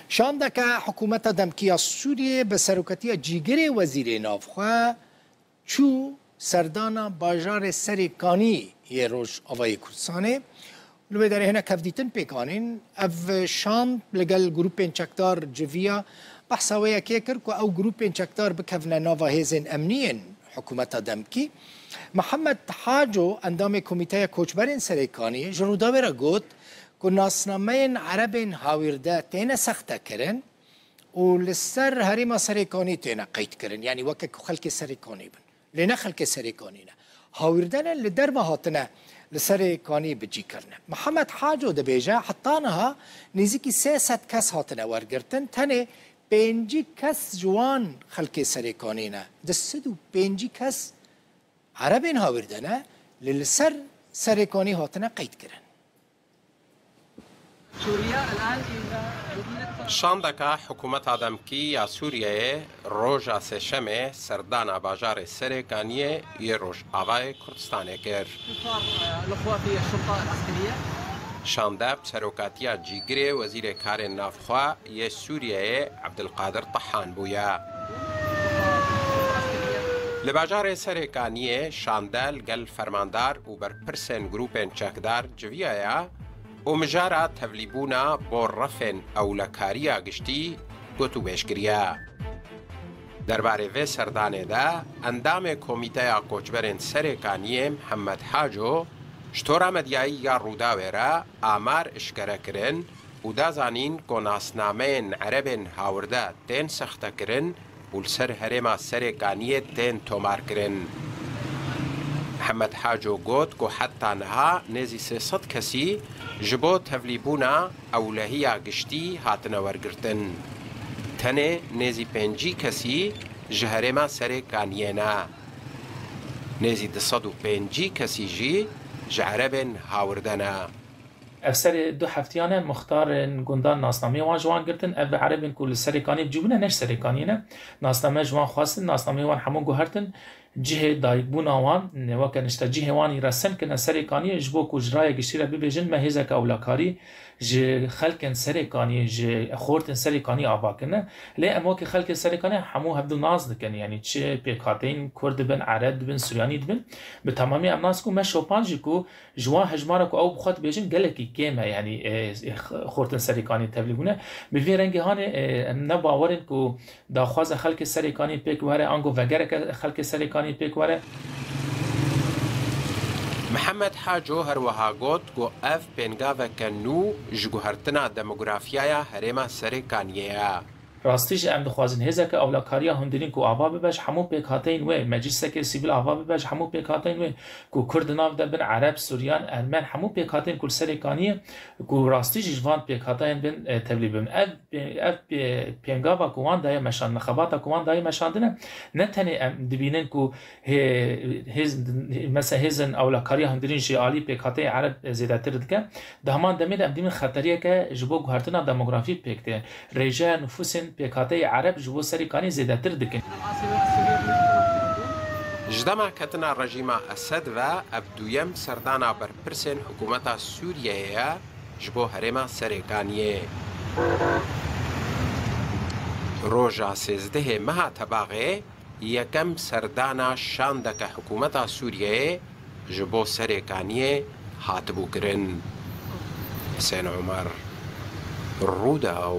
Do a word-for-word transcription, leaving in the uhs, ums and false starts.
Şandeke hikûmeta demkî ya Sûriyê bi serokatiya cîgirê wezîrê navxwe çû serdana bajarê Serê Kanî yê Rojavayê Kurdistanê. Li wê derê hinek hevdîtin pêk anîn. Ev şand li gel grûpên çekdar civiya. Behsa wê yekê kir ku ew grûpên çekdar bikevine nava hêzên emniyên hikûmeta demkî. Mihemed Haco, endamê Komîteya Koçberên Serê Kaniyê, ji Rûdawê re got ku nasnameyên erebên hawîrde têne sextekirin û li ser herêma Serê Kanî têne qeydkirin, yanî weke ku xelkê Serê Kanî bin. Lê ne xelkê Serê Kanî ne. Hawîrde ne, li derve hatine li Serê Kanî bi cî kirine. Mihemed Haco dibêje, heta niha nêzîkî sê sed kes hatine wergirtin, tenê pêncî kes ji wan xelkê Serê Kanî ne. Di sed û pêncî kes erebên hawîrde ne, lê li ser Serê Kanî hatine qeydkirin. Şandeka hikûmeta demkî ya Sûriyeyê roja Sêşemê serdana bajarê Serê Kaniyê yê Rojavayê Kurdistanê kir. Şande bi serokatiya cîgirê Wezîrê Karên Navxwe yê Sûriyeyê Ebdulqadir Tehan bûye. Li bajarê Serê Kaniyê şande li gel fermandar û berpirsên grûpên çekdar civiyaye û mijara tevlîbûna bo refên ewlekariya giştî gotûbêj kiriye. Derbarê vê serdanê de endamê Komîteya Koçberên Serê Kaniyê Mihemed Haco ji tora medyayî ya Rûdawê re amar eşkere kirin û da zanîn ku nasnameyên erebên hawirde tên sextekirin û li ser herêma Serê Kaniyê tên tomarkirin. Mihemed Haco got ku heta niha nêzî sê sed kesî ji bo tevlîbûna ewlehiya giştî hatine wergirtin. Tenê nêzî pêncî kesî ji herêma Serê Kaniyê ne. Nêzî du sed û pêncî kesî jî ji erebên hawirde ne. Ev serê du heftiyan e muxtarên gundan nasnameyê wan ji wan girtin. Ev erebên ku li Serê Kaniyê bi cû bûne, ne ji Serê Kaniyê ne. Nasname ji wan xwestin, nasnameyê wan hemû guhertin. Cihê dayikbûna wan, weke niştecihê wan î resen kirine Serê Kaniyê ji bo ku ji raya giştî re bibêjin, me hêzeke ewlekarî ji xelkên Serê Kaniyê, ji xortên Serê Kaniyê ava kirine. Lê em weke xelkê Serê Kaniyê hemû hevdu nas dikin, yanî çi pêkhateyên Kurd dibin, Ereb dibin, Suryanî dibin. Bi temamî em nas ku me şopan jî ku ji wan hejmara ku ew bi xwe dibêjin gelekî kêm e, yanî, e, e, xortên Serê Kaniyê tevlî bûne. Bi vê rengê hanê, e, em ne bawer in ku daxwaza xelkê Serê Kaniyê pêk were, ango vegereke xelkê Serê Kaniyê pêk were. Mihemed Haco her wiha got ku ev pêngaveke nû ji guhertina demografiyaya herêma Serê Kaniyê ye. Rastî jî em dixwazin hêzeke ewlekariya hundirîn ku ava bibe ji hemû pêkhateyên wê, meclîsekê sivîl ava bibe ji hemû pêkhateyên wê, ku Kurd di nav de bin, Ereb, Suryan, Ermen, hemû pêkhateyên ku li Serê Kaniyê, ku rastî jî ji van pêkhateyên bin, e, tevlî bibin. Ev pê-, ev pê-, pêngava ku wan daye meşandine, xebata ku wan daye meşandine, ne tenê em dibînin ku hê-, hêz-, mesela hêzên ewlekariya hundirîn ji alî pêkhateyê Ereb zêdetir dike. Di heman demê de em dibînin xeteriyeke ji bo guhertina demografî pêk tê. Rêjeya nifûsên pêkhateyê Ereb ji bo Serê Kaniyê zêdetir dikin. Ji dema ketina rejîma Esed ve ev duyem serdana berpirsên hikûmeta Sûriyeyê ye ji bo herêma Serê Kaniyê. Roja sêzdehê meha Tebaxê yekem serdana şandeke hikûmeta Sûriyeyê ji bo Serê Kaniyê hatibû kirin. Hisên Omer, Rûdaw,